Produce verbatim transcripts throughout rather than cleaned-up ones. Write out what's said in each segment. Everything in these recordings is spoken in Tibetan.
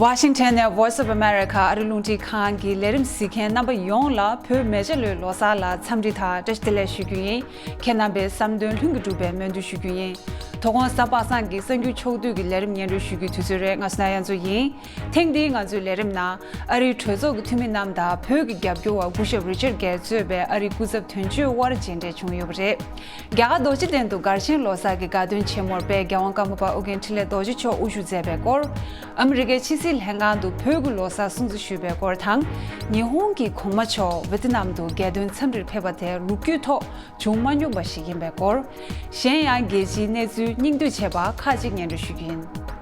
ཝ་ཤིང་ཊོན་ནས་Voice of America ཨ་རི་རླུང་འཕྲིན་ཁང་གི་ལས་རིམ་གཟིགས་མཁན་རྣམ་པ་ཡོངས་ལ་བོད་མེ་བྱ་ལོའི་ལོ་གསར་ལ་འཚམས་འདྲི་དང་བཀྲ་ཤིས་བདེ་ལེགས་ཞུ་རྒྱུ་ཡིན། ཁྱེད་རྣམ་པའི་བསམ་དོན་ལྷུན་གྱིས་འགྲུབ་པའི་སྨོན་འདུན་ཞུ་རྒྱུ་ཡིན། དོ་དགོང་གཟའ་པ་སངས་ཀྱི་གསར་འགྱུར་ཕྱོགས་བསྡུས་ཀྱི་ལས་རིམ་སྙན་སྒྲོན་ཞུ་རྒྱུའི་དུས་ཚོད་རེད། ང་སུ་ན་གཡང་མཚོ་ཡིན། ཐེངས་འདིའི་ང་ཚོའི་ལས་རིམ་ནང་ཨ་རིའི་གྲོས་ཚོགས་ཀྱི་འཐུས་མི་རྣམས་དང་བོད་ཀྱི་རྒྱབ་སྐྱོར་བ་སྐུ་ཞབས་རི་ཆར་གྷེར་གཙོས་པའི་ཨ་རིའི་སྐུ་ཚབ་དོན་གཅོད་དབར་མཇལ་འཕྲད་བྱུང་ཡོད་པ་རེད། རྒྱ་གར་རྡོ་རྗེ་གདན་དུ་སྒར་ཆེན་ལོ་གསར་གྱི་དགའ་སྟོན་ཆེན་མོར་དཔལ་རྒྱལ་དབང་ཀརྨ་པ་ཨོ་རྒྱན་འཕྲིན་ལས་རྡོ་རྗེ་མཆོག་དབུ་བཞུགས་མཛད་པའི་སྐོར། ཨ་མི་རི་ཀའི་ཕྱི་སྲིད་ལྷན་ཁང་དུ་བོད་ཀྱི་ལོ་གསར་སྲུང་བརྩི་ཞུས་པའི་སྐོར་དང་། ཉི་ཧོང་གི་གོང་མ་མཆོག་ཝེ་ཏི་ནམ་དུ་རྒྱལ་དོན་འཚམས་འདྲིར་ཕེབས་པ་དེ་ལོ་རྒྱུས་ཐོག་བྱུང་མ་མྱོང་པ་ཞིག་ཡིན་པའི་སྐོར། གཞན་ཡང་རྒྱལ་སྤྱིའི་གནས་ཚུལ་སྙིང་བསྡུས་བྱས་པ་ཁག་ཅིག་སྙན་སྒྲོན་ཞུ་རྒྱུ་ཡིན།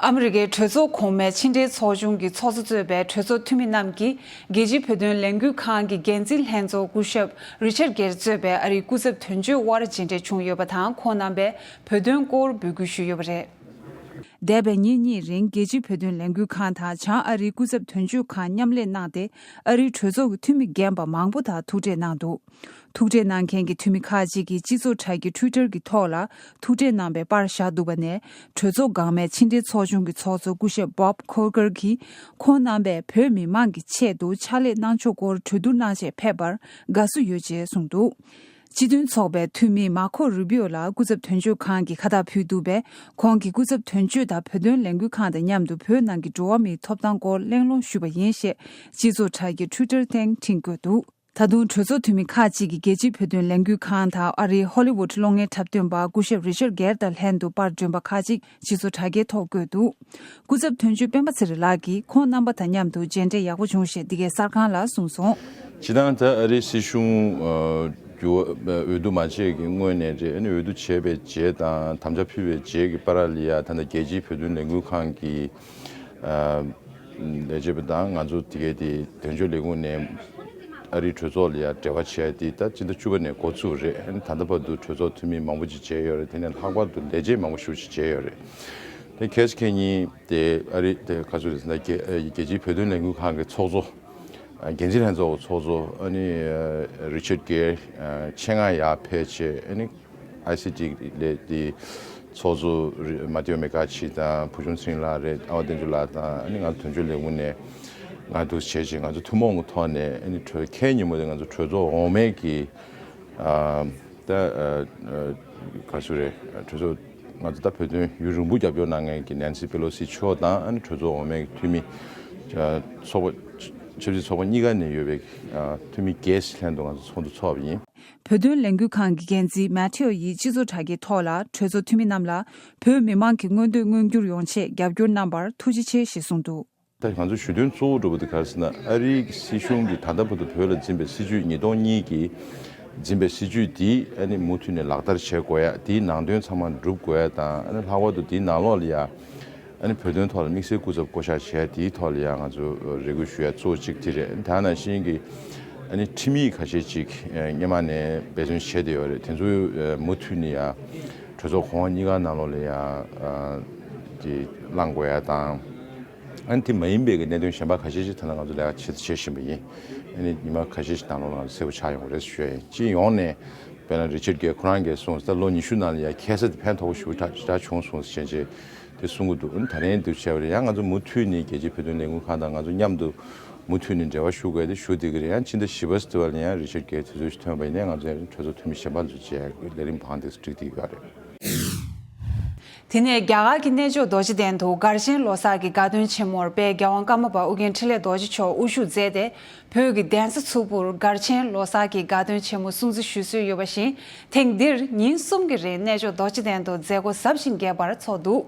ཨ་མི་རི་ཀའི་གྲོས་ཚོགས་གོང་མའི་ཕྱི་འབྲེལ་ཚོགས་ཆུང་གི་ཚོགས་གཙོ་གཙོས་པའི་གྲོས་ཚོགས་འཐུས་མི་རྣམས་ཀྱིས་རྒྱལ་སྤྱིའི་བོད་དོན་ལས་འགུལ་ཁང་གི་འགན་འཛིན་ལྷན་ཚོགས་སྐུ་ཞབས་རི་ཆར་གྷེར་གཙོས་པའི་ཨ་རིའི་སྐུ་ཚབ་དོན་གཅོད་དབར་མཇལ་འཕྲད་བྱུང་ཡོད་པ་དང་། ཁོང་རྣམ་པས་བོད་དོན་སྐོར་འབོད་སྐུལ་ཞུས་ཡོད་པ་རེད། འདས་པའི་ཉིན་གཉིས་རིང་རྒྱལ་སྤྱིའི་བོད་དོན་ལས་འགུལ་ཁང་དང་བྱང་ཨ་རིའི་སྐུ་ཚབ་དོན་གཅོད་ཁང་མཉམ་ལས་གནང་སྟེ། ཨ་རིའི་གྲོས་ཚོགས་ཀྱི་འཐུས་མི་རྒན་པ་མང་པོ་དང་ཐུག་འཕྲད་གནང་འདུག་ཐུག་འཕྲད་གནང་མཁན་གྱི་འཐུས་མི་ཁག་ཅིག་གིས་སྤྱི་ཚོགས་དྲ་རྒྱའི་Twitter གྱི་ཐོག་ལ་ཐུག་འཕྲད་གནང་པའི་པར་བཞག་འདུག་པ་ནས། གྲོས་ཚོགས་འགག་མེད་ཕྱི་འབྲེལ་ཚོགས་ཆུང་གི་ཚོགས་གཙོ་སྐུ་ཞབས་Bob Corker གྱིས། ཁོང་རྣམ་པས་བོད་མི་མང་གི་ཆེད་དུ་ཕྱག་ལས་གནང་ཕྱོགས་སྐོར་གྲོས་བསྡུར་གནང་ཆེད་ཕེབས་པར་དགའ་བསུ་ཡོད་ཅེས་གསུངས་འདུག་སྤྱི་མཐུན་ཚོགས་པའི་འཐུས་མི་མར་ཁོ་རུ་པིའོ་ལ་སྐུ་ཚབ་དོན་གཅོད་ཁང་གིས་ཁ་བཏགས་ཕུལ་འདུག་པས། ཁོང་གིས་སྐུ་ཚབ་དོན་གཅོད་དང་བོད་དོན་ལས་འགུལ་ཁང་དང་མཉམ་དུ་བོད་ནང་གི་འགྲོ་བ་མིའི་ཐོབ་ཐང་སྐོར་གླེང་སློང་ཞུས་པ་ཡིན་ཞེས་སྤྱི་ཚོགས་དྲ་རྒྱའི་Twitter སྟེང་བྲིས་འགོད་འདུག་ད་དུང་གྲོས་ཚོགས་འཐུས་མི་ཁག་ཅིག་གིས་རྒྱལ་སྤྱིའི་བོད་དོན་ལས་འགུལ་ཁང་དང་ཨ་རིའི་ཧོ་ལི་ཝུད་གློག་བརྙན་འཁྲབ་སྟོན་པ་སྐུ་ཞབས་རི་ཆར་གྷེར་དང་ལྷན་དུ་པར་སྐྲུན་པ་ཁག་ཅིག་སྤྱི་ཚོགས་དྲ་རྒྱའི་ཐོག་བཀོད་འདུག་སྐུ་ཚབ་དོན་གཅོད་སྤེན་པ་ཚེ་རིང་ལགས་ཀྱིས་ཁོང་རྣམ་པ་དང་མཉམ་དུ་མཇལ་འཕྲད་ཡག་པོ་བྱུང་ཞེས་འདི་གའི་གསར་ཁང་ལ་གསུངས་སོང་། སྤྱིར་བཏང་ད་ཨ་རིའི་སྲིད་གཞུང་འོས་བསྡུ་མ་བྱས་ཀྱི་སྔོན་ནས་རེད། ཨ་ནི་འོས་བསྡུ་བྱས་པའི་རྗེས་དང་དམ་བཅའ་ཕུལ་བའི་རྗེས་ཀྱི་བར་ལ་ཡ། ད་ལྟ་རྒྱལ་སྤྱིའི་བོད་དོན་ལས་འགུལ་ཁང་གི་ལས་བྱེད་པ་དང་ང་ཚོ་དེ་གའི་དེ་དོན་གཅོད་ལས་ཁུངས་ནས་ཨ་རིའི་གྲོས་ཚོགས་ལ་ཡ་འབྲེལ་བ་བྱས་ཏེ་ད་སྤྱི་ཟླ་བཅུ་པ་ནས་འགོ་ཚུགས་རེད། ཨ་ནི་ད་ལྟ་བར་དུ་གྲོས་ཚོགས་འཐུས་མི་མང་པོ་ཅིག་མཇལ་ཡོད་རེད། དེ་ནས་ལྷག་པར་དུ་ལས་བྱེད་མང་པོ་ཞེ་པོ་ཅིག་མཇལ་ཡོད་རེད། དེ་གལ་སྲིད་ཁེ་ཉིན་དེ་ཨ་རི་དེ་ག་ཚོད་རེད་ཟེར་ན་རྒྱལ་རྒྱལ་སྤྱིའི་བོད་དོན་ལས་འགུལ་ཁང་གི་ཚོགས་གཙོ། འགན་འཛིན་ལྷན་ཚོགས་ཚོགས་གཙོ་ཨ་ནི་རི་ཆར་གྷེར། ཆེད་མངགས་ཡར་ཕེབས་བྱས། ཨ་ནི་ཨའི་སི་ཊི་ལས་དེ་ཚོགས་གཙོ་མ་ཏེའོ་མེ་ཀ་ཆི་དང་བུ་ཆུང་ཚེ་རིང་ལགས་རེད། ཨ་བ་བསྟན་འཛིན་ལགས་དང་། ཨ་ནི་ང་ཚོ་དོན་གཅོད་ལས་ཁུངས་ནས་ང་འདུག་བྱས་བྱས་ང་ཚོ་ཐུན་མོང་གི་ཐོག་ནས། ཨ་ནི་གྲོས་ཁའི་ཉིན་མོ་དེ་ང་ཚོ་གྲོས་ཚོགས་འོག་མའི་གི་ད་ག་ཚོད་རེད། གྲོས་ཚོགས་ང་ཚོ་ད་བོད་དོན་ཡུན་རིང་པོ་རྒྱབ་སྐྱོར་གནང་མཁན་གྱི་ནན་སི་པེ་ལོ་སི་མཆོག་དང་། ཨ་ནི་གྲོས་ཚོགས་འོག་མའི་ཐུས་མི། ཚོགས་པ། ཆབ་སྲིད་ཚོགས་པ་གཉིས་ཀ་ནས་ཡོད་པའི་འཐུས་མི་བརྒྱད་ལྷན་དུ་ང་ཚོ་ཚོགས་འདུ་ཚོགས་པ་ཡིན། བོད་དོན་ལས་འགུལ་ཁང་གི་འགན་འཛིན་མ་ཐེའོ་ཡིས་སྤྱི་ཚོགས་དྲ་རྒྱའི་ཐོག་ལ་གྲོས་ཚོགས་འཐུས་མི་རྣམས་ལ་བོད་མི་མང་གི་མངོན་འདོད་མངོན་འགྱུར་ཡོང་ཆེད་རྒྱབ་སྐྱོར་གནང་བར་ཐུགས་རྗེ་ཆེ་ཞེས་གསུངས་འདུག་ད་ང་ཚོ་ཞུ་དོན་གཙོ་བོ་འདྲ་པོ་དེ་ག་རེ་ཟེར་ན། ཨ་རིའི་སྲིད་གཞུང་གིས་ད་ལྟ་བར་དུ་བོད་ལ་འཛིན་པའི་སྲིད་ཇུས། ཉིས་སྟོང་གཉིས་ཀྱི་འཛིན་པའི་སྲིད་ཇུས་འདི་ཨ་ནི་མུ་མཐུད་ནས་ལག་བསྟར་བྱེད་དགོས་ཡ། དེའི་ནང་དོན་ཚང་མ་འགྲུབ་དགོས་ཡ་དང་། ཨ་ནི་ལྷག་པར་དུ་དེའི་ནང་ལོགས་ལ་ཡ། ཨ་ནི་བོད་དོན་ཐོག་ལ་དམིགས་བསལ་སྐུ་ཚབ་བསྐོ་གཞག་བྱས་དེའི་ཐོག་ལ་ཡང་ང་ཚོ་རེ་སྐུལ་ཞུ་ཡ་གཙོ་བོ་གཅིག་དེ་རེད། དེ་ནང་བཞིན་གྱི་ཨ་ནི་ཁྲིམས་ཡིག་ཁ་ཤས་ཅིག་སྔོན་མ་ནས་འབད་བརྩོན་བྱས་བསྡད་ཡོད་རེད། དེ་ཚོ་མུ་མཐུད་ནས་ཡང་གྲོས་ཚོགས་གོང་མ་གཉིས་ཀ་ནང་ལོགས་ལ་ཡང་དེ་བླང་དགོས་ཡ་དང་། ཨ་ནི་དེ་མ་ཡིན་པའི་གི་གནད་དོན་གཞན་པ་ཁ་ཤས་ཤིག་ད་ལྟ་ང་ཚོ་ལས་ཀ་བྱེད་བྱེད་བཞིན་པ་ཡིན། ཨ་ནི་ཉི་མ་ཁ་ཤས་ཤིག་ནང་ལོགས་ལ་ང་ཚོ་གསལ་པོ་ཆགས་ཡོང་གི་རེད་ཞུ་ཡ་ཡིན། སྤྱི་ཡོངས་ནས་དཔེར་ན་རི་ཆར་གྷེར་ཁོ་རང་གིས་གསུངས། ད་ལོ་ཉི་ཤུ་ནང་ལ་ཡ་ཁ་སང་དེ་ཕན་ཐོགས་པོ་ཞེ་པོ་ཞེ་དྲག་བྱུང་སོང་ཟེར་བྱས་དེ་གསུང་གི་འདུག་ཨ་ནི་ད་རིང་འདུག་བྱས་པ་རེད། ཡང་ང་ཚོ་མུ་མཐུད་ནས་རྒྱལ་སྤྱིའི་བོད་དོན་ལས་འགུལ་ཁང་དང་ང་ཚོ་མཉམ་དུ་མུ་མཐུད་ནས་འབྲེལ་བ་ཞུ་དགོས་དེ་ཞུ་བསྡད་ཀྱི་རེད། ཡང་ཕྱི་ཟླ་བཞི་པ་ཕེབས་སྟེ་བ་ལ་ཡང་རི་ཆར་གྷེར་དུས་ཚོད་ཞིག་ཐོན་པ་ཡིན་ན་ང་ཚོ་ཡང་གྲོས་ཚོགས་འཐུས་མི་གཞན་པ་ཚོ་བཅས་ལས་རིམ་བང་དེ་སྒྲིག་བསྡད་ཡོད་རེད། དེ་ནས་རྒྱ་གར་གྱི་གནས་མཆོག་རྡོ་རྗེ་གདན་དུ་སྒར་ཆེན་ལོ་གསར་གྱི་དགའ་སྟོན་ཆེན་མོར་དཔལ་རྒྱལ་དབང་ཀརྨ་པ་ཨོ་རྒྱན་འཕྲིན་ལས་རྡོ་རྗེ་མཆོག་དབུ་བཞུགས་མཛད་དེ། བོད་ཀྱི་གདན་ས་ཚུགས་པུར་སྒར་ཆེན་ལོ་གསར་གྱི་དགའ་སྟོན་ཆེན་མོ་སྲུང་བརྩི་ཞུ་སྲོལ་ཡོད་པ་བཞིན། ཐེངས་འདིར་ཉིན་གསུམ་གྱི་རིང་གནས་མཆོག་རྡོ་རྗེ་གདན་དུ་མཛད་སྒོ་ཟབ་ཞིང་རྒྱས་པར་ཚོགས་འདུག་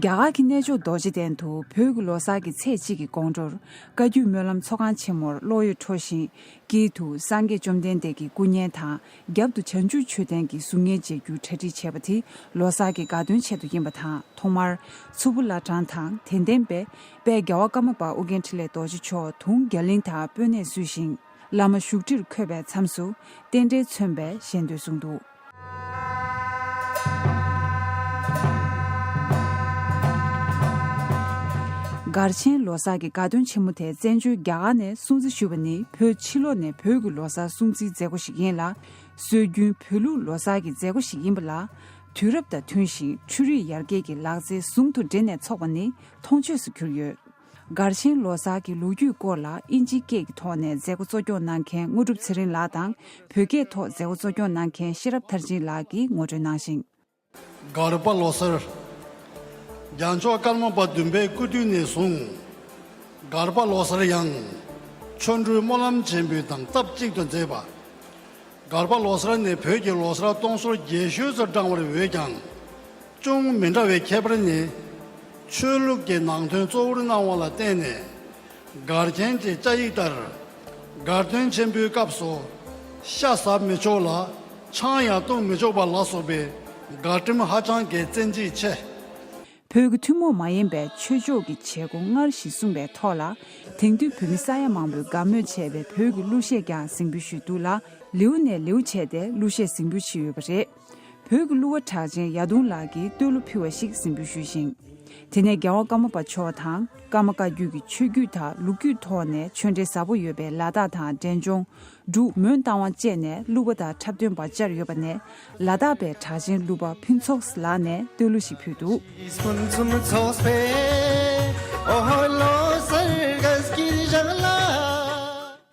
རྒྱ་གར་གྱི་གནས་མཆོག་རྡོ་རྗེ་གདན་དུ་བོད་ཀྱི་ལོ་གསར་གྱི་ཚེས་གཅིག་གི་དགོང་དྲོར་བཀའ་བརྒྱུད་སྨོན་ལམ་ཚོགས་ཁང་ཆེན་མོར་ཀློག་ཡོན་འཁྲོལ་ཞིང་། དཀྱིལ་དུ་སངས་རྒྱས་བཅོམ་ལྡན་འདས་ཀྱི་སྐུ་བརྙན་དང་། རྒྱབ་ཏུ་བྱང་ཆུབ་མཆོད་རྟེན་གྱི་གཟུགས་བརྙན་མཇལ་རྒྱུ་གྲ་སྒྲིག་བྱས་པ་དེ་ལོ་གསར་གྱི་དགའ་སྟོན་ཆེད་དུ་ཡིན་པ་དང་། ཐོག་མར་མཚུར་ཕུ་བླ་བྲང་དང་། དད་ལྡན་པས་དཔལ་རྒྱལ་བ་ཀརྨ་པ་ཨོ་རྒྱན་འཕྲིན་ལས་རྡོ་རྗེ་མཆོག་དུང་རྒྱ་གླིང་དང་སྤོས་སྣེས་བསུས་ཤིང་། བླ་མ་བཞུགས་ཁྲིར་འཁོད་པའི་མཚམས་སུ་རྟེན་འབྲེལ་མཚོན་པའི་ཞལ་འདོན་གསུངས་འདུག་སྒར་ཆེན་ལོ་གསར་གྱི་དགའ་སྟོན་ཆེན་མོ་དེ་བཙན་བྱོལ་རྒྱ་གར་ནས་སྲུང་བརྩི་ཞུས་པ་ནི་བོད་ཕྱི་ལོགས་ནས་བོད་ཀྱི་ལོ་གསར་སྲུང་བརྩིའི་མཛད་སྒོ་ཞིག་ཡིན་ལ། སྲོལ་རྒྱུན་བོད་ལུགས་ལོ་གསར་གྱི་མཛད་སྒོ་ཞིག་ཡིན་པ་ལ། དུས་རབས་དང་མཐུན་ཞིང་ཆོས་རིག་ཡར་རྒྱས་ཀྱི་ལག་རྩལ་ཟུང་དུ་འབྲེལ་ནས་འཚོགས་པ་ནི་མཐོང་ཆོས་སུ་གྱུར་ཡོད། སྒར་ཆེན་ལོ་གསར་གྱི་ལོ་རྒྱུས་སྐོར་ལ་དབྱིན་ཇིའི་སྐད་ཀྱི་ཐོག་ནས་མཛད་སྒོ་གཙོ་སྐྱོང་གནང་མཁན་དངོས་གྲུབ་ཚེ་རིང་ལགས་དང་། བོད་སྐད་ཐོག་མཛད་སྒོ་གཙོ་སྐྱོང་གནང་མཁན་ཤེས་རབ་མཐར་ཕྱིན་ལགས་ཀྱིས་ངོ་སྤྲོད་གནང་ཞིང་། སྒར་པ་ལོ་གསར། རྒྱལ་མཆོག་ཀརྨ་པ་བདུན་པའི་སྐུ་དུས་ནས་བཟུང་། སྒར་པ་ལོ་གསར་ཡང་། ཆོ་འཕྲུལ་སྨོན་ལམ་ཆེན་པོའི་དང་སྟབས་གཅིག་ཏུ་མཛད་པ། སྒར་པ་ལོ་གསར་ནི་བོད་ཀྱི་ལོ་གསར་སྟོང་སོར་བརྒྱད་ཅུ་ཙམ་བགྲངས་པར་འོས་ཀྱང་། ཅུང་མི་འདྲ་བའི་ཁྱད་པར་ནི། ཆོས་ལུགས་ཀྱི་ནང་དོན་གཙོ་བོར་གནང་བ་ལ་བརྟེན་ནས། སྒར་ཆེན་གྱི་བཅའ་ཡིག་ལྟར། སྒར་སྟོན་ཆེན་པོའི་སྐབས་སུ། ཤ་ཟ་མི་ཆོག་ལ། ཆང་ཡང་བཏུང་མི་ཆོག་པ་ལ་སོགས་པའི་སྒར་ཁྲིམས་ཧ་ཅང་གི་བཙན་གྱིས་ཆེ། བོད་ཀྱི་ཐུན་མོང་མ་ཡིན་པའི་ཆོས་ཕྱོགས་ཀྱི་བྱེད་སྒོ་སྔར་བཞིན་གསུངས་པའི་ཐོག་ལ། དེང་དུས་བོད་མི་ས་ཡ་མང་པོས་དགའ་མོས་བྱས་པའི་བོད་ཀྱི་གླུ་གཞས་ཀྱང་གཟིགས་འབུལ་ཞུས་འདུག་ལ། ལེའུ་ནས་ལེའུ་བྱས་ཏེ་གླུ་གཞས་གཟིགས་འབུལ་བྱས་ཡོད་པ་རེད། བོད་ཀྱི་གླུ་བ་གྲགས་ཅན་ཡར་གདུང་ལགས་ཀྱིས་བསྟོད་གླུ་ཕུལ་བ་ཞིག་གཟིགས་འབུལ་ཞུས་ཤིང་། དེ་ནས་རྒྱལ་བ་ཀརྨ་པ་མཆོག་དང་ཀརྨ་བཀའ་བརྒྱུད་ཀྱི་ཆོས་བརྒྱུད་དང་ལོ་རྒྱུས་ཐོག་ནས་ཆོས་འབྲེལ་ཟབ་པོ་ཡོད་པའི་ལ་དྭགས་དང་འབྲས་ལྗོངས། འབྲུག་མོན་རྟ་དབང་བཅས་ནས་གླུ་བ་དང་འཁྲབ་སྟོན་པ་བཅར་ཡོད་པ་ནས། ལ་དྭགས་པའི་གྲགས་ཅན་གླུ་བ་ཕུན་ཚོགས་ལགས་ནས་བསྟོད་གླུ་ཞིག་ཕུལ་འདུག།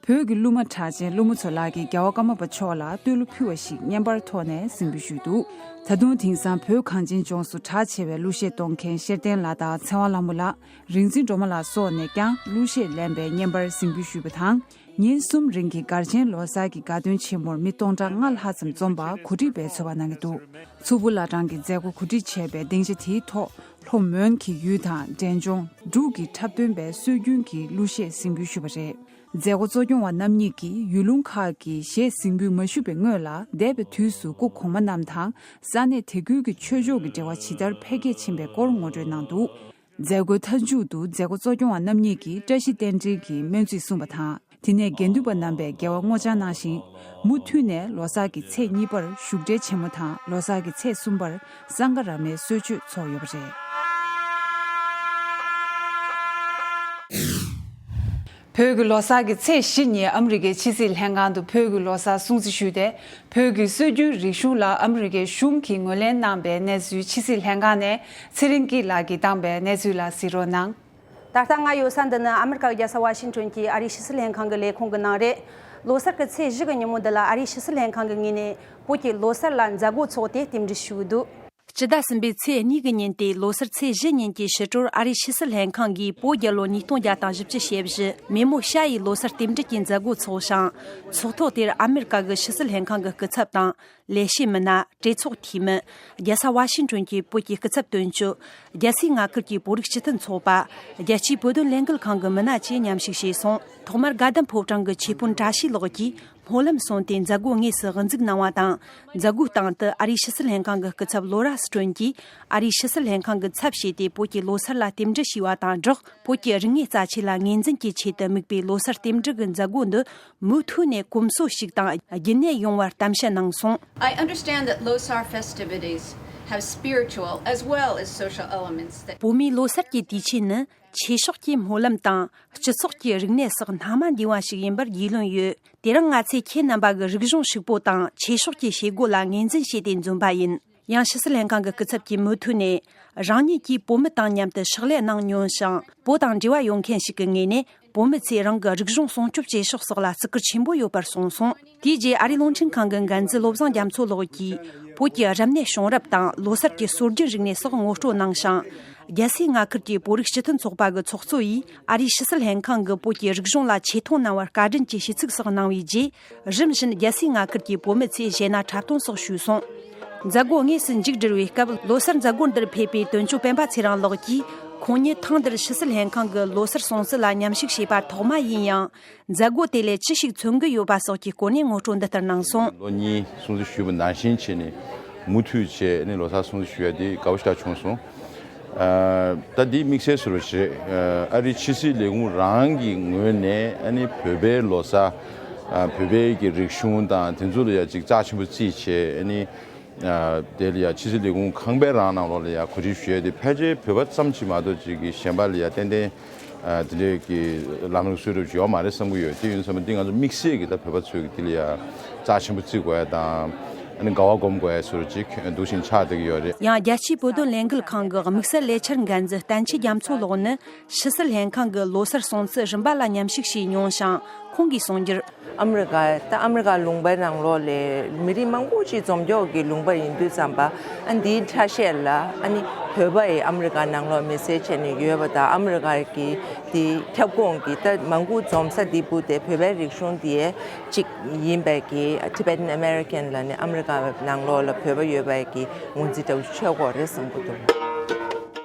བོད་ཀྱི་གླུ་མ་གྲགས་ཅན་ཀླུ་མོ་མཚོ་ལགས་ཀྱིས་རྒྱལ་བ་ཀརྨ་པ་མཆོག་ལ་བསྟོད་གླུ་ཕུལ་བ་ཞིག་བརྙན་པར་ཐོག་ནས་གཟིགས་འབུལ་ཞུས་འདུག། ད་དུང་དེང་སང་བོད་གངས་ཅན་ལྗོངས་སུ་གྲགས་ཆེ་བའི་གླུ་གཞས་གཏོང་མཁན་ཤེར་བསྟན་ལགས་དང་ཚེ་དབང་ལྷ་མོ་ལགས། རིག་འཛིན་སྒྲོལ་མ་ལགས་སོགས་ནས་ཀྱང་གླུ་གཞས་ལེན་པའི་བརྙན་པར་གཟིགས་འབུལ་ཞུས་པ་དང་། ཉིན་གསུམ་རིང་གི་སྒར་ཆེན་ལོ་གསར་གྱི་དགའ་སྟོན་ཆེན་མོར་མི་སྟོང་ཕྲག་ལྔ་ལྷག་ཙམ་འཛོམས་པ་གོ་སྒྲིག་པས་ཚོགས་པ་གནང་གི་འདུག། མཚུར་ཕུ་བླ་བྲང་གི་མཛད་སྒོ་གོ་སྒྲིག་བྱས་པའི་སྡིངས་ཆ་དེའི་ཐོག་ལྷོ་མོན་གྱི་ཡུལ་དང་འབྲས་ལྗོངས་འབྲུག་གི་འཁྲབ་སྟོན་པས་སྲོལ་རྒྱུན་གྱི་གླུ་གཞས་གཟིགས་འབུལ་ཞུས་པ་རེད། མཛད་སྒོ་གཙོ་སྐྱོང་བ་རྣམ་གཉིས་ཀྱིས་ཡུལ་ལུང་ཁག་གི་གཞས་གཟིགས་འབུལ་མ་ཞུས་པའི་སྔོན་ལ་འདས་པའི་དུས་སུ་སྐུ་གོང་མ་རྣམས་དང་ས་གནས་དེ་ཁུལ་གྱི་ཆོས་ཕྱོགས་ཀྱི་འབྲེལ་བ་ཇི་ལྟར་འཕེལ་རྒྱས་ཕྱིན་པའི་སྐོར་ངོ་སྤྲོད་གནང་འདུག། མཛད་སྒོའི་མཐའ་མཇུག་ཏུ་མཛད་སྒོ་གཙོ་སྐྱོང་བ་རྣམ་གཉིས་ཀྱིས་བཀྲ་ཤིས་རྟེན་འབྲེལ་གྱི་སྨོན་ཚིག་གསུངས་པ་དང་། དེ་ནས་དགེ་འདུན་པ་རྣམ་པས་རྒྱལ་བར་བསྔོ་བྱང་གནང་ཞིང་། མུ་མཐུད་ནས་ལོ་གསར་གྱི་ཚེས་གཉིས་པར་བཞུགས་གྲལ་ཆེན་མོ་དང་ལོ་གསར་གྱི་ཚེས་གསུམ་པར་སངྒ་ར་མའི་གསོལ་མཆོད་ཚོགས་ཡོད་པ་རེད། བོད་ཀྱི་ལོ་གསར་གྱི་ཚེས་བཞི་ཉིན་ཨ་མི་རི་ཀའི་ཕྱི་སྲིད་ལྷན་ཁང་དུ་བོད་ཀྱི་ལོ་གསར་སྲུང་བརྩི་ཞུས་ཏེ། བོད་ཀྱི་སྲོལ་རྒྱུན་རིག་གཞུང་ལ་ཨ་མི་རི་ཀའི་གཞུང་གིས་ངོས་ལེན་གནང་པའི་གནས་ཚུལ་ཕྱི་སྲིད་ལྷན་ཁང་ནས་ཚེ་རིང་སྐྱིད་ལགས་ཀྱིས་བཏང་པའི་གནས་ཚུལ་ལ་གཟིགས་རོགས་གནང་། ད་ལྟ་ང་ཡོད་ས་འདི་ནི་ཨ་མི་རི་ཀའི་རྒྱལ་ས་ཝ་ཤིང་ཊོན་གྱི་ཨ་རིའི་ཕྱི་སྲིད་ལྷན་ཁང་གི་ལས་ཁུངས་ཀྱི་ནང་རེད། ལོ་གསར་གྱི་ཚེས་བཞི་གི་ཉིན་མོ་འདི་ལ་ཨ་རིའི་ཕྱི་སྲིད་ལྷན་ཁང་གི་ངོས་ནས་བོད་ཀྱི་ལོ་གསར་ལ་མཛད་སྒོ་འཚོགས་ཏེ་རྟེན་འབྲེལ་ཞུས་འདུག། སྤྱི་ཟླ་གསུམ་པའི་ཚེས་གཉིས་ཀྱི་ཉིན་ཏེ་ལོ་གསར་ཚེས་བཞི་ཉིན་གྱི་ཕྱི་དྲོར་ཨ་རིའི་ཕྱི་སྲིད་ལྷན་ཁང་གིས་བོད་རྒྱལ་ལོ་ཉིས་སྟོང་བརྒྱ་དང་བཞི་བཅུ་ཞེ་བཞི་མེ་མོ་ཤ་ཡི་ལོ་གསར་རྟེན་འབྲེལ་གྱི་མཛད་སྒོ་འཚོགས་ཤིང་། ཚོགས་ཐོག་དེར་ཨ་མེ་རི་ཀ་གི་ཕྱི་སྲིད་ལྷན་ཁང་གི་སྐུ་ཚབ་དང་། ལས་བྱེད་མི་སྣ། གྲོས་ཚོགས་འཐུས་མི། རྒྱལ་ས་ཝ་ཤིང་ཊོན་གྱི་བོད་ཀྱི་སྐུ་ཚབ་དོན་གཅོད། རྒྱལ་སའི་མངའ་ཁུལ་གྱི་བོད་རིགས་སྤྱི་མཐུན་ཚོགས་པ། རྒྱལ་སྤྱིའི་བོད་དོན་ལས་འགུལ་ཁང་གི་མི་སྣ་བཅས་མཉམ་ཞུགས་བྱས་སོང་། ཐོག་མར་དགའ་ལྡན་ཕོ་བྲང་གི་ཆོས་དཔོན་བཀྲ་ཤིས་ལགས་ཀྱིས་སྨོན་ལམ་གསུངས་ཏེ་མཛད་སྒོ་དངོས་སུ་དབུ་འཛུགས་གནང་བ་དང་། མཛད་སྒོའི་སྟེང་དུ་ཨ་རིའི་ཕྱི་སྲིད་ལྷན་ཁང་གི་སྐུ་ཚབ་ལོ་ར་སི་ཀྲོན་གྱིས་ཨ་རིའི་ཕྱི་སྲིད་ལྷན་ཁང་གི་ཚབ་བྱས་ཏེ་བོད་ཀྱི་ལོ་གསར་ལ་རྟེན་འབྲེལ་ཞུས་པ་དང་སྦྲགས། བོད་ཀྱི་རིག་གནས་རྩ་ཆེ་ལ་ངོས་འཛིན་གྱི་ཆེད་དུ་དམིགས་པའི་ལོ་གསར་རྟེན་འབྲེལ་གྱི་མཛད་སྒོ་འདི་མུ་མཐུད་ནས་གོམས་སྲོལ་ཞིག་དང་རྒྱུན་གནས་ཡོང་བར་གཏམ་བཤད་གནང་སོང་། I understand that Losar festivities have spiritual as well as social elements that བོད་མིའི་ལོ་གསར་གྱི་དུས་ཆེན་ནི་ཆོས་ཕྱོགས་ཀྱི་སྨོན་ལམ་དང་སྤྱི་ཚོགས་ཀྱི་རིག་གནས་སོགས་སྣ་མང་ལྡན་པ་ཞིག་ཡིན་པར་རྒྱུས་ལོན་ཡོད། དེ་རིང་ང་ཚོས་ཁྱེད་རྣམ་པ་གི་རིག་གཞུང་ཕྱུག་པོ་དང་ཆོས་ཕྱོགས་ཀྱི་བྱེད་སྒོ་ལ་ངོས་འཛིན་བྱས་ཏེ་འཛོམས་པ་ཡིན། ཡང་ཕྱི་སྲིད་ལྷན་ཁང་གི་སྐུ་ཚབ་ཀྱིས་མུ་མཐུད་ནས་རང་ཉིད་ཀྱིས་བོད་མི་དང་མཉམ་དུ་ཕྱག་ལས་གནང་མྱོང་ཞིང་། བོད་དང་འབྲེལ་བ་ཡོད་མཁན་ཞིག་གི་ངོས་ནས་བོད་མི་ཚོས་རང་གི་རིག་གཞུང་སྲུང་སྐྱོབ་བྱེད་ཕྱོགས་སོགས་ལ་བརྩི་བཀུར་ཆེན་པོ་ཡོད་པར་གསུངས་སོང་། དེའི་རྗེས་ཨ་རིའི་རླུང་འཕྲིན་ཁང་གི་འགན་འཛིན་བློ་བཟང་རྒྱ་མཚོ་ལགས་ཀྱིས་བོད་ཀྱི་རབ་གནས་བྱུང་རབས་དང་ལོ་གསར་གྱི་སྲོལ་རྒྱུན་རིག་གནས་སོགས་ངོ་སྤྲོད་གནང་ཞིང་། རྒྱལ་སའི་མངའ་ཁུལ་གྱི་བོད་རིགས་སྤྱི་མཐུན་ཚོགས་པ་གི་ཚོགས་གཙོ་ཡིས་ཨ་རིའི་ཕྱི་སྲིད་ལྷན་ཁང་གིས་བོད་ཀྱི་རིག་གཞུང་ལ་ཆེ་མཐོང་གནང་བར་བཀའ་དྲིན་གྱི་ཞུ་ཚིག་སོགས་གནང་བའི་རྗེས། རིམ་བཞིན་རྒྱལ་སའི་མངའ་ཁུལ་གྱི་བོད་མི་ཚོས་གཞས་སྣ་འཁྲབ་སྟོན་སོགས་ཞུས་སོང་། མཛད་སྒོ་དངོས་སུ་མཇུག་བསྒྲིལ་བའི་སྐབས་ལོ་གསར་མཛད་སྒོ་འདིར་ཕེབས་པའི་དོན་གཅོད་སྤེན་པ་ཚེ་རིང་ལགས་ཀྱིས་ཁོང་ཉིད་ཐེངས་འདིར་ཕྱི་སྲིད་ལྷན་ཁང་གི་ལོ་གསར་སྲུང་བརྩི་ལ་མཉམ་ཞུགས་བྱས་པ་ཐོག་མ་ཡིན་ཡང་། མཛད་སྒོ་དེ་ལས་ཅི་ཞིག་མཚོན་གྱི་ཡོད་པ་སོགས་ཀྱི་སྐོར་ནས་ངོ་སྤྲོད་འདི་ལྟར་གནང་སོང་། ལོ་གཉིས་སྲུང་བརྩི་ཞུས་པ་ནང་བཞིན་བྱས་ནས་མུ་མཐུད་བྱས་ནས་ལོ་གསར་སྲུང་བརྩི་ཞུ་ཡ་དེ་དགའ་པོ་ཞེ་དྲག་བྱུང་སོང་། ཨ། ད་འདི་དམིགས་བསལ་ཟེར་བ་ཞིག་རེད། ཨ་རིའི་ཕྱི་སྲིད་ལས་ཁུངས་རང་གི་ངོས་ནས་ཨ་ནི་བོད་པའི་ལོ་གསར། ཨ། བོད་པའི་གི་རིག་གཞུང་དང་དེ་ཚོ་ལ་ཡ་ཅིག་རྩ་ཆེན་པོ་བརྩིས་བྱས་ཨ་ནི། ཨ་དེ་ལ་ཡ་ཕྱི་སྲིད་ལས་ཁུངས་ཁང་པའི་རང་ནང་ལོགས་ལ་ཡ་གོ་སྒྲིག་ཞུ་ཡ་དེ་ཕལ་ཆེར་བོད་པ་ཙམ་ཞིག་མ་གཏོགས་ཅིག་གི་གཞན་པ་ལ་ཡ་ཏན་ཏན་ཨ་དེ་འདྲས་ཀྱི་ལམ་ལུགས་སྲོལ་རབ་ཅིག་ཡོད་མ་རེད་བསམ་གྱི་ཡོད། དེ་ཡིན་ཙང་འདི་ང་ཚོ་དམིགས་བསལ་གྱི་ད་བོད་པ་ཚོས་ཀྱི་དེ་ལ་ཡ་རྩ་ཆེན་པོ་བརྩི་དགོས་ཡ་དང་། ཨ་ནི་དགའ་བ་སྒོམ་དགོས་ཡ་ཚོར་ཅིག་འདུག་བཞིན་ཆགས་བསྡད་ཀྱི་ཡོད་རེད། ཡང་རྒྱལ་སྤྱིའི་བོད་དོན་ལས་འགུལ་ཁང་གི་དམིགས་བསལ་ལས་འཆར་འགན་འཛིན་བསྟན་ཆོས་རྒྱ་མཚོ་ལགས་ནི་ཕྱི་སྲིད་ལྷན་ཁང་གི་ལོ་སར་སྲུང་བརྩི་རིམ་པ་ལ་མཉམ་ཞུགས་བྱས་མྱོང་ཞིང་། ཁོང་གིས་གསུངས་རྒྱུར། ཨ་མི་རི་ཀ་ད་ཨ་མི་རི་ཀ་ལུང་པའི་ནང་ལོགས་ལ་མི་རིགས་མང་པོ་ཅིག་འཛོམས་འཇོག་གི་ལུང་པ་ཡིན་དུས་ཙམ་པ། ཨ་འདིའི་ཁྲ་ཤས་ལ་ཨ་ནི་བོད་པ་ཡི་ཨ་མི་རི་ཀ་ནང་ལོགས་མི་སེར་བྱས་ནས་ཡོད་པ་དང་། ཨ་མི་རི་ཀ་གི་དེ་ཁྱབ་ཁོངས་ཀྱི་ད་མང་པོ་འཛོམས་ས་འདི་བུ་དེ་བོད་པའི་རིག་གཞུང་དེ་གཅིག་ཡིན་པའི་གི་Tibetan American ལ་ནི་ཨ་མི་རི་ཀ་ནང་ལོགས་ལ་བོད་པ་ཡོད་པའི་གི་ངོས་འཛིན་འདྲ་བོ་ཆོད་ཀྱི་ཡོད་རེད་བསམ་གྱི་འདུག།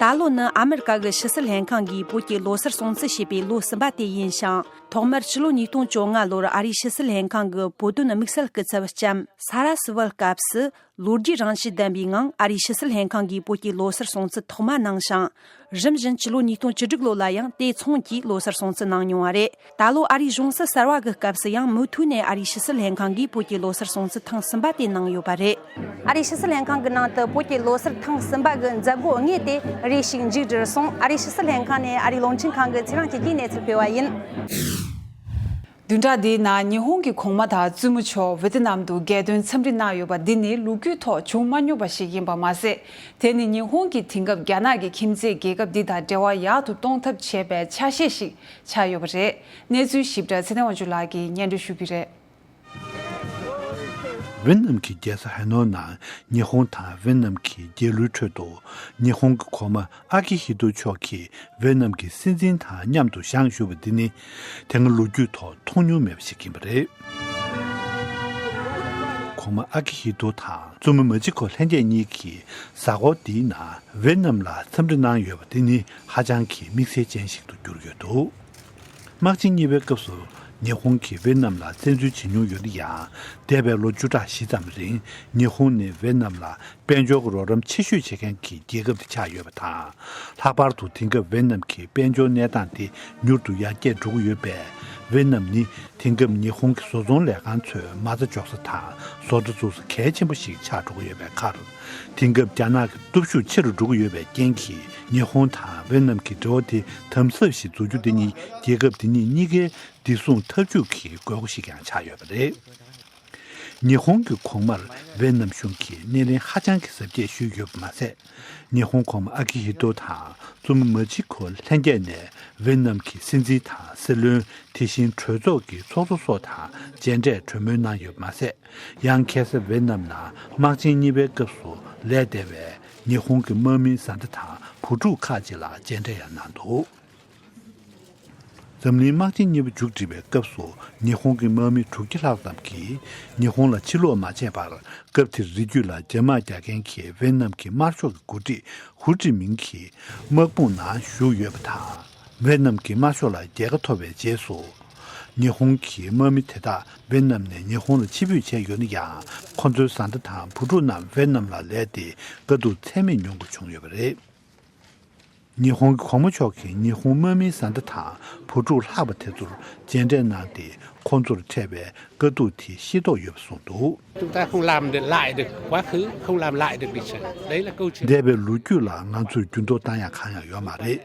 ད་ལོ་ནི་ཨ་མི་རི་ཀ་གི་ཕྱི་སྲིད་ལྷན་ཁང་གིས་བོད་ཀྱི་ལོ་སར་སྲུང་བརྩི་བྱས་པའི་ལོ་གསུམ་པ་དེ་ཡིན་ཞིང་། ཐོག་མར་ཕྱི་ལོ་ཉིས་སྟོང་བཅོ་ལྔ་ལོར་ཨ་རིའི་ཕྱི་སྲིད་ལྷན་ཁང་གི་བོད་དོན་དམིགས་བསལ་སྐུ་ཚབ་ལྕམ་ས་ར་སི་ཝལ་སྐབས་སུ། ལོ་རྒྱུས་རང་བཞིན་ལྡན་པའི་ངང་ཨ་རིའི་ཕྱི་སྲིད་ལྷན་ཁང་གིས་བོད་ཀྱི་ལོ་སར་སྲུང་བརྩི་ཐོག་མ་གནང་ཞིང་། རིམ་བཞིན་ཕྱི་ལོ་ཉིས་སྟོང་བཅུ་དྲུག་ལོ་ལ་ཡང་དེ་མཚུངས་ཀྱིས་ལོ་སར་སྲུང་བརྩི་གནང་མྱོང་བ་རེད། ད་ལོ་ཨ་རིའི་གཞུང་སྲིད་གསར་བ་གི་སྐབས་སུ་ཡང་མུ་མཐུད་ནས་ཨ་རིའི་ཕྱི་སྲིད་ལྷན་ཁང་གིས་བོད་ཀྱི་ལོ་སར་སྲུང་བརྩི་ཐེངས་གསུམ་པ་དེ་གནང་ཡོད་པ་རེད། ཨ་རིའི་ཕྱི་སྲིད་ལྷན་ཁང་གི་ནང་དུ་བོད་ཀྱི་ལོ་སར་ཐེངས་གསུམ་པ་གི་མཛད་སྒོ་དངོས་དེ་རེ་ཞིག་མཇུག་བསྒྲིལ་སོང་། ཨ་རིའི་ཕྱི་སྲིད་ལྷན་ཁང་ནས་ཨ་རིའི་རླུང་འཕྲིན་ཁང་གི་ཚེ་རིང་སྐྱིད་ཀྱིས་གནས་ཚུལ་སྤེལ་བ་ཡིན། བདུན་ཕྲག་འདིའི་ནང་ཉི་ཧོང་གི་གོང་མ་དང་བཙུན་མོ་མཆོག་ཝེ་ཏི་ནམ་དུ་རྒྱལ་དོན་འཚམས་འདྲི་གནང་ཡོད་པ་འདི་ནི་ལོ་རྒྱུས་ཐོག་བྱུང་མ་མྱོང་པ་ཞིག་ཡིན་པ་མ་ཟད། དེ་ནི་ཉི་ཧོང་གིས་དེང་སྐབས་རྒྱ་ནག་གི་ཁྱིམ་མཚེས་རྒྱལ་ཁབ་འདི་དང་འབྲེལ་བ་ཡག་ཏུ་གཏོང་ཐབས་བྱས་པའི་ཆ་ཤས་ཤིག་ཆགས་ཡོད་པ་རེད། གནས་ཚུལ་ཞིབ་ཕྲ་ཚེ་བརྟན་དབང་ཕྱུག་ལགས་ཀྱིས་སྙན་སྒྲོན་ཞུ་གི་རེད། ཝེ་ནམ་གྱི་རྒྱལ་ས་ཧེ་ནོ་ནང་ཉི་ཧོང་དང་ཝེ་ནམ་གྱི་རྒྱལ་གླུའི་ཁྲོད་དུ། ཉི་ཧོང་གི་གོང་མ་ཨ་ཀི་ཧི་ཏོ་མཆོག་གིས་ཝེ་ནམ་གྱི་སྲིད་འཛིན་དང་མཉམ་དུ་བཞེངས་བཞུགས་པ་འདི་ནི། དེ་སྔ་ལོ་རྒྱུས་ཐོག་མཐོང་མྱོང་མེད་པ་ཞིག་ཡིན་པ་རེད། གོང་མ་ཨ་ཀི་ཧི་ཏོ་དང་བཙུན་མོ་མ་ཅི་ཀོ་ལྷན་རྒྱས་གཉིས་ཀྱིས་གཟའ་འཁོར་འདིའི་ནང་ཝེ་ནམ་ལ་འཚམས་འདྲི་གནང་ཡོད་པ་འདི་ནི་ཧ་ཅང་གི་དམིགས་བསལ་ཅན་ཞིག་ཏུ་གྱུར་ཡོད་འདུག། དམག་ཆེན་གཉིས་པའི་སྐབས་སུ་ཉི་ཧོང་གིས་ཝེ་ནམ་ལ་བཙན་འཛུལ་བྱེད་མྱོང་ཡོད་ན་ཡང་། འདས་པའི་ལོ་བཅུ་ཕྲག་བཞི་ཙམ་རིང་ཉི་ཧོང་ནི་ཝེ་ནམ་ལ་དཔལ་འབྱོར་གྱི་རོགས་རམ་ཆེ་ཤོས་བྱེད་མཁན་གྱི་རྒྱལ་ཁབ་དེ་ཆགས་ཡོད་པ་དང་། ལྷག་པར་དུ་དེང་སྐབས་ཝེ་ནམ་གྱི་དཔལ་འབྱོར་གནས་སྟངས་དེ་མྱུར་དུ་ཡར་རྒྱས་འགྲོ་གི་ཡོད་པས། ཝེ་ནམ་ནི་དེང་སྐབས་ཉི་ཧོང་གི་བཟོ་ཚོང་ལས་ཁང་ཚོས་མ་རྩ་འཇོག་ས་དང་བཟོ་གྲྭ་བཙུགས་ས་གལ་ཆེན་པོ་ཞིག་ཆགས་འགྲོ་གི་ཡོད་པའི་ཁར། དེང་སྐབས་རྒྱ་ནག་གི་སྟོབས་ཤུགས་ཆེ་རུ་འགྲོ་གི་ཡོད་པའི་རྐྱེན་གྱིས། ཉི་ཧོང་དང་ཝེ་ནམ་གྱི་འབྲེལ་བ་དེ་དམ་ཟབ་ཞིག་འཛུགས་རྒྱུ་དེ་ནི་རྒྱལ་ཁབ་དེ་གཉིས་གཉིས་ཀའི་བདེ་སྲུང་འཐབ་ཇུས་ཀྱི་དགོས་མཁོ་ཞིག་ཀྱང་ཆགས་ཡོད་པ་རེད། ཉི་ཧོང་གི་གོང་མར་ཝེ་ནམ་གཞུང་གིས་སྣེ་ལེན་ཧ་ཅང་གི་གཟབ་རྒྱས་ཞུས་ཡོད་པ་མ་ཟད། ཉི་ཧོང་གོང་མ་ཨ་ཀི་ཧི་ཏོ་དང་བཙུན་མོ་མ་ཅི་ཀོ་ལྷན་རྒྱས་ནས་ཝེ་ནམ་གྱི་སྲིད་འཛིན་དང་སྲིད་བློན། དེ་བཞིན་གྲོས་ཚོགས་ཀྱི་ཚོགས་གཙོ་སོགས་དང་མཇལ་འཕྲད་གྲོས་མོལ་གནང་ཡོད་པ་མ་ཟད། ཡང་ཁ་སང་ཝེ་ནམ་ནང་དམག་ཆེན་གཉིས་པའི་སྐབས་སུ་ལས་བསྡད་པའི་ཉི་ཧོང་གི་དམག་མིའི་བཟའ་ཟླ་དང་བུ་ཕྲུག་ཁག་ཅིག་ལ་མཇལ་འཕྲད་ཡང་གནང་འདུག། འཛམ་གླིང་དམག་ཆེན་གཉིས་པ་མཇུག་སྒྲིལ་བའི་སྐབས་སུ་ཉི་ཧོང་གི་དམག་མི་དྲུག་བརྒྱ་ལྷག་ཙམ་གྱིས་ཉི་ཧོང་ལ་ཕྱིར་ལོག་མ་བྱས་པར། སྐབས་དེར་རི་རྒྱུད་ལ་རྒྱ་དམག་རྒྱག་མཁན་གྱི་ཝེ་ནམ་གྱི་དམར་ཤོག་གི་འགོ་ཁྲིད་ཧུ་ཀྲི་མིང་གི་དམག་དཔུང་ནང་ཞུགས་ཡོད་པ་དང་། ཝེ་ནམ་གྱི་དམར་ཤོག་ལ་རྒྱལ་ཁ་ཐོབ་པའི་རྗེས་སུ། ཉི་ཧོང་གི་དམག་མི་དེ་དག་ཝེ་ནམ་ནས་ཉི་ཧོང་ལ་ཕྱིར་འབུད་བྱས་ཡོད་ན་ཡང་། ཁོ་ཚོའི་བཟའ་ཟླ་དང་བུ་ཕྲུག་རྣམས་ཝེ་ནམ་ལ་ལས་ཏེ་དཀའ་སྡུག་ཚད་མེད་མྱོང་དགོས་བྱུང་ཡོད་པ་རེད། ཉི་ཧོང་གི་གོང་མ་མཆོག་གིས་ཉི་ཧོང་དམག་མིའི་བཟའ་ཟླ་དང་བུ་ཕྲུག་ལྷག་པ་དེ་ཚོར་མཇལ་འཕྲད་གནང་སྟེ། ཁོ་ཚོར་འཕྲད་པའི་དཀའ་སྡུག་དེ་ཤེས་རྟོགས་ཡོད་པ་གསུངས་འདུག། Chúng ta không làm được lại được quá khứ, không làm lại được lịch sử. Đấy là câu chuyện འདས་པའི་ལོ་རྒྱུས་ལ་ང་ཚོས་འགྱུར་ལྡོག་བཏང་ཡག་གང་ཡང་ཡོད་མ་རེད།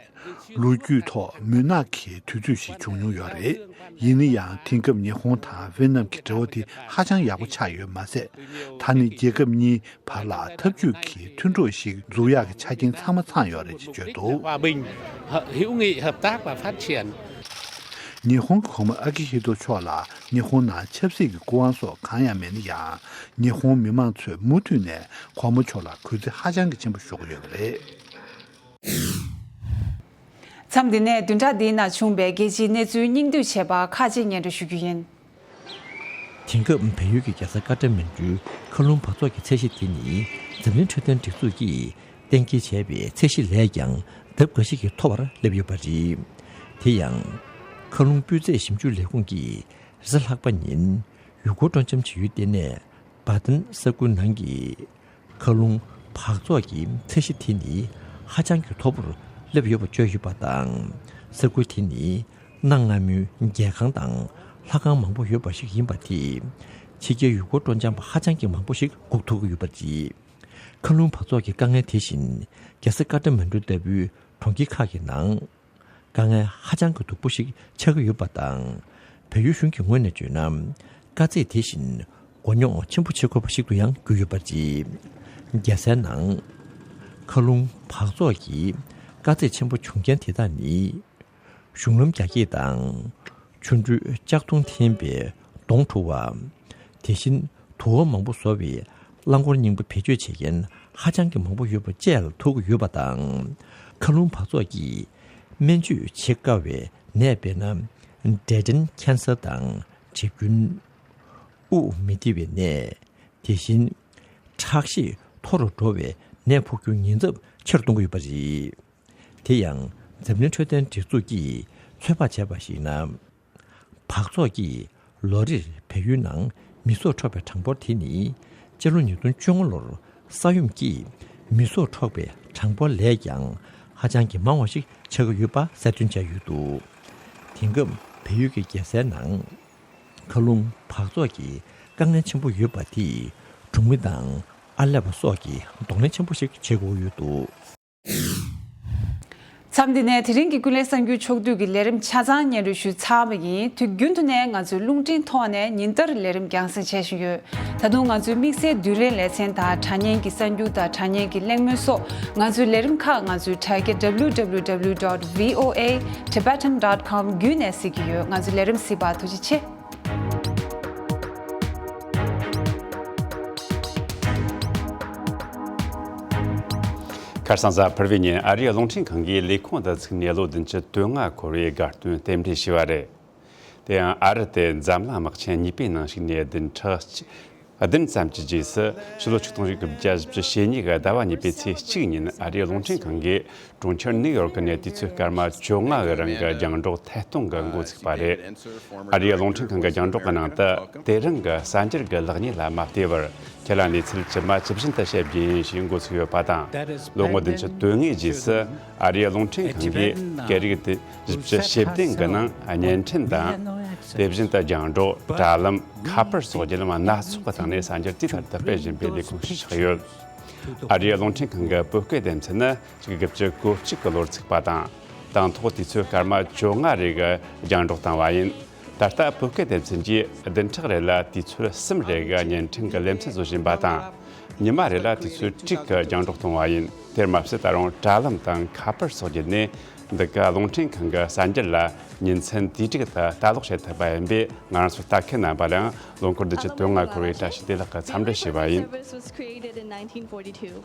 ལོ་རྒྱུས་ཐོག་མུན་ནག་གི་དུས་ཚོད་ཞིག་བྱུང་མྱོང་ཡོད་རེད། ཡིན་ན་ཡང་དེང་སྐབས་ཉི་ཧོང་དང་ཝེ་ནམ་གྱི་འབྲེལ་བ་དེ་ཧ་ཅང་ཡག་པོ་ཆགས་ཡོད་མ་ཟད། ད་ནི་རྒྱལ་ཁབ་གཉིས་བར་ལ་འཐབ་ཇུས་ཀྱི་མཐུན་གྲོགས་ཤིག་འཛུགས་ཡག་གི་ཆ་རྐྱེན་ཚང་མ་ཚང་ཡོད་རེད་ཅེས་བརྗོད་འདུག། Hòa bình, hữu nghị, hợp tác và phát triển. ཉི་ཧོང་གི་གོང་མ་ཨ་ཀི་ཧི་ཏོ་མཆོག་ལ་ཉི་ཧོང་ནང་ཆབ་སྲིད་ཀྱི་སྐུ་དབང་སོགས་གང་ཡང་མེད་ན་ཡང་། ཉི་ཧོང་མི་མང་ཚོས་མུ་མཐུད་ནས་གོང་མ་མཆོག་ལ་གུས་བརྩི་ཧ་ཅང་གི་ཆེན་པོ་ཞུ་གི་ཡོད་པ་རེད། མཚམས་འདི་ནས་བདུན་ཕྲག་འདིའི་ནང་བྱུང་བའི་རྒྱལ་སྤྱིའི་གནས་ཚུལ་སྙིང་བསྡུས་བྱས་པ་ཁག་ཅིག་སྙན་སྒྲོན་ཞུ་རྒྱུ་ཡིན། དེང་སྐབས་བལ་ཡུལ་གྱི་རྒྱལ་ས་ཀ་ཏ་མན་གྲུའི་མཁའ་རླུང་འབག་བཙོག་གི་ཚད་གཞི་དེ་ནི་འཛམ་གླིང་འཕྲོད་བསྟེན་སྒྲིག་འཛུགས་ཀྱིས་གཏན་འཁེལ་བྱས་པའི་ཚད་གཞི་ལས་ཀྱང་ལྡབ་འགའ་ཞིག་གིས་མཐོ་བར་སླེབས་ཡོད་པ་རེད། དེ་ཡང་། མཁའ་རླུང་སྤུས་ཚད་ཞིབ་འཇུག་ལས་ཁུངས་ཀྱིས་རེས་གཟའ་ལྷག་པ་ཉིན་ཡུལ་སྐོར་སྤྲོ་འཆམ་བྱེད་ཡུལ་ལྟེ་གནས་བ་ཏན་ས་ཁུལ་ནང་གི་མཁའ་རླུང་འབག་བཙོག་གི་ཚད་གཞི་དེ་ནི་ཧ་ཅང་གི་མཐོ་པོར་སླེབས་ཡོད་པ་བརྗོད་ཡོད་པ་དང་། ས་ཁུལ་དེ་ནི་གནའ་སྔ་མོའི་རྒྱལ་ཁང་དང་ལྷ་ཁང་མང་པོ་ཡོད་པ་ཞིག་ཡིན་པ་དེས། ཕྱི་རྒྱལ་ཡུལ་སྐོར་སྤྲོ་འཆམ་པ་ཧ་ཅང་གི་མང་པོ་ཞིག་སྒུག་ཐུབ་ཀྱི་ཡོད་པ་རེད། མཁའ་རླུང་འབག་བཙོག་གི་དཀའ་ངལ་དེ་བཞིན་རྒྱལ་ས་ཀ་ཏ་མན་གྲུ་ལྟ་བུའི་གྲོང་ཁྱེར་ཁག་གི་ནང་དཀའ་ངལ་ཧ་ཅང་གི་སྡུག་པོ་ཞིག་ཆགས་ཀྱི་ཡོད་པ་དང་། བལ་ཡུལ་གཞུང་གི་ངོས་ནས་བརྗོད་ན། དཀའ་ཚེགས་དེ་བཞིན་མགོ་རྙོག་ཆེན་པོ་བྱེད་དགོས་པ་ཞིག་ཏུ་ཡང་གྱུར་ཡོད་པ་རེད། རྒྱལ་སའི་ནང་མཁའ་རླུང་འབག་བཙོག་གི་དཀའ་ཚེགས་ཆེན་པོ་བྱུང་རྐྱེན་དེ་དག་ནི། གཞུང་ལམ་རྒྱ་སྐྱེད་དང་། ཆུ་འགྲུལ་ལྕགས་མཐོང་འཐེན་པའི་གདོང་འཁྲུ་བ། དེ་བཞིན་དུ་བ་མང་པོ་བཟོ་བའི་རླངས་འཁོར་རྙིང་པ་བེད་སྤྱོད་བྱེད་མཁན་ཧ་ཅང་གི་མང་པོ་ཡོད་པ་བཅས་ལ་ཐུག་གི་ཡོད་པ་དང་། མཁའ་རླུང་འབག་བཙོག་གིས་སྨན་བཅོས་བྱེད་དཀའ་བའི་ནད་དཔེར་ན། འབྲས་སྐྲན་ཁེན་སར་དང་གྲིབ་སྐྱོན། དབུགས་མི་བདེ་བའི་ནད། དེ་བཞིན་ཁྲག་ཤེད་མཐོ་རུ་འགྲོ་བའི་ནད་ཕོག་རྒྱུ་ཉེན་ཚབས་ཆེ་རུ་གཏོང་གི་ཡོད་པ་རེད། དེ་ཡང་འཛམ་གླིང་འཕྲོད་བསྟེན་སྒྲིག་འཛུགས་ཀྱིས་ཚོད་དཔག་བྱས་པར་གཞིགས་ན། འབག་བཙོག་གིས་ལོ་རེར་བལ་ཡུལ་ནང་མི་སྲོག་འཕྲོག་པའི་གྲངས་འབོར་དེ་ནི་སྤྱི་ལོ་ཉིས་སྟོང་བཅོ་ལྔ་ལོར་ས་ཡོམ་གྱིས་མི་སྲོག་འཕྲོག་པའི་གྲངས་འབོར་ལས་ཀྱང་ཧ་ཅང་གི་མང་བ་ཞིག་ཆགས་ཀྱི་ཡོད་པ་གསལ་སྟོན་བྱས་ཡོད་འདུག་དེང་སྐབས་བལ་ཡུལ་གྱི་རྒྱལ་སའི་ནང་མཁའ་རླུང་འབག་བཙོག་གི་དཀའ་ངལ་ཆེན་པོ་ཡོད་པ་དེས་གྲོང་མི་དང་ཨར་ལས་པ་སོགས་ཀྱིས་གདོང་ལེན་ཆེན་པོ་ཞིག་བྱེད་དགོས་ཡོད་འདུག་མཚམས་འདི་ནས་དེ་རིང་གི་ཀུན་གླེང་གསར་འགྱུར་ཕྱོགས་བསྡུས་ཀྱི་ལས་རིམ་ཆ་ཚང་སྙན་སྒྲོན་ཞུས་ཚར་བ་ཡིན། དུས་རྒྱུན་དུ་ནས་ང་ཚོའི་རླུང་འཕྲིན་ཐོག་ནས་ཉིན་ལྟར་ལས་རིམ་རྒྱང་སྲིང་བྱེད་བཞིན་ཡོད། ད་དུང་ང་ཚོའི་དམིགས་བསལ་བསྡུས་གླེང་ལེ་ཚན་དང་དྲ་བརྙན་གྱི་གསར་འགྱུར་དང་དྲ་བརྙན་གྱི་གླེང་མོལ་སོགས་ང་ཚོའི་ལས་རིམ་ཁག་ང་ཚོའི་དྲ་རྒྱ་W W W dot V O A Tibetan dot com བརྒྱུད་ནས་གཟིགས་ཀྱི་ཡོད། ང་ཚོའི་ལས་རིམ་གཟིགས་པར་ཐུགས་རྗེ་ཆེ། ཁ་སང་གཟའ་ཕུར་བུའི་ཉིན་ཨ་རིའི་རླུང་འཕྲིན་ཁང་གིས་ལས་ཁུངས་དུ་ཚུགས་ནས་ལོ་བདུན་ཅུ་དོན་ལྔ་འཁོར་བའི་དགའ་སྟོན་རྟེན་འབྲེལ་ཞུས་པ་རེད། དེ་ཡང་ཨ་རི་དེ་འཛམ་གླིང་དམག་ཆེན་གཉིས་པའི་ནང་ཞུགས་ནས་བདུན་ཕྲག་གཅིག་བདུན་ཙམ་གྱི་རྗེས་སུ་ཕྱི་ལོ་ཆིག་སྟོང་དགུ་བརྒྱ་བཞི་བཅུ་ཞེ་གཉིས་ཀྱི་ཟླ་བ་གཉིས་པའི་ཚེས་གཅིག་ཉིན་ཨ་རིའི་རླུང་འཕྲིན་ཁང་གིས་གྲོང་ཁྱེར་ནིའུ་ཡོག་ནས་དུས་ཚོད་སྐར་མ་བཅོ་ལྔ་གི་རིང་གི་རྒྱང་སྒྲོག་ཐད་གཏོང་གི་འགོ་ཚུགས་པ་རེད། ཨ་རིའི་རླུང་འཕྲིན་ཁང་གི་རྒྱང་སྒྲོག་གི་ནང་དུ་དེ་རིང་གི་གསར་འགྱུར་གྱི་ལེགས་ཉེས་ལ་མ་ལྟོས་པར་ཁྱེད་ལ་གནས་ཚུལ་ཇི་མ་ཇི་བཞིན་དུ་བཤད་རྒྱུ་ཡིན་ཞེས་འགོ་ཚུགས་ཡོད་པ་དང་། ལོ་ངོ་བདུན་ཅུ་དོན་ལྔའི་རྗེས་སུ་ཨ་རིའི་རླུང་འཕྲིན་ཁང་གིས་སྐད་རིགས་དེ་བཞི་བཅུ་ཞེ་བདུན་གྱི་ནང་བརྙན་འཕྲིན་དང་། དེ་བཞིན་དུ་རྒྱང་སྒྲོག་དྲ་ལམ་ཁ་པར་སོགས་བརྒྱུད་ལམ་སྣ་ཚོགས་ཀྱི་སྟེང་ནས་གསར་འགྱུར་དུས་ལྟར་དུ་སྤེལ་བཞིན་པའི་ལས་ཁུངས་ཤིག་ཆགས་ཡོད། ཨ་རིའི་རླུང་འཕྲིན་ཁང་གི་བོད་སྐད་སྡེ་ཚན་ནི་ཆིག་སྟོང་དགུ་བརྒྱ་གོ་གཅིག་གི་ལོར་ཚུགས་པ་དང་། དང་ཐོག་དུས་ཚོད་སྐར་མ་བཅོ་ལྔ་རེ་གི་རྒྱང་སྒྲོག་བཏང་བ་ཡིན། ད་ལྟ་བོད་སྐད་སྡེ་ཚན་གྱིས་བདུན་ཕྲག་རེ་ལ་དུས་ཚོད་གསུམ་རེ་གི་བརྙན་འཕྲིན་གྱི་ལེ་ཚན་བཟོ་བཞིན་པ་དང་། ཉི་མ་རེ་ལ་དུས་ཚོད་དྲུག་གི་རྒྱང་སྒྲོག་གཏོང་བ་ཡིན། དེར་མ་ཟད་ད་རུང་དྲ་ལམ་དང་ཁ་པར་སོགས་བརྒྱུད་ནས་འདི་ག་རླུང་འཕྲིན་ཁང་གི་གསར་འགྱུར་ལ་ཉིན་མཚན་དུས་དྲུག་ཏུ་ལྟ་ཀློག་བྱེད་ཐུབ་པ་ཡིན་པས། ང་རང་ཚོའི་ལྟ་མཁན་རྣམ་པ་ལ་ཡང་ལོ་འཁོར་བདུན་ཅུ་དོན་ལྔ་འཁོར་བའི་བཀྲ་ཤིས་བདེ་ལེགས་ཀྱི་འཚམས་འདྲི་ཞུས་པ་ཡིན། Service was created in nineteen forty-two.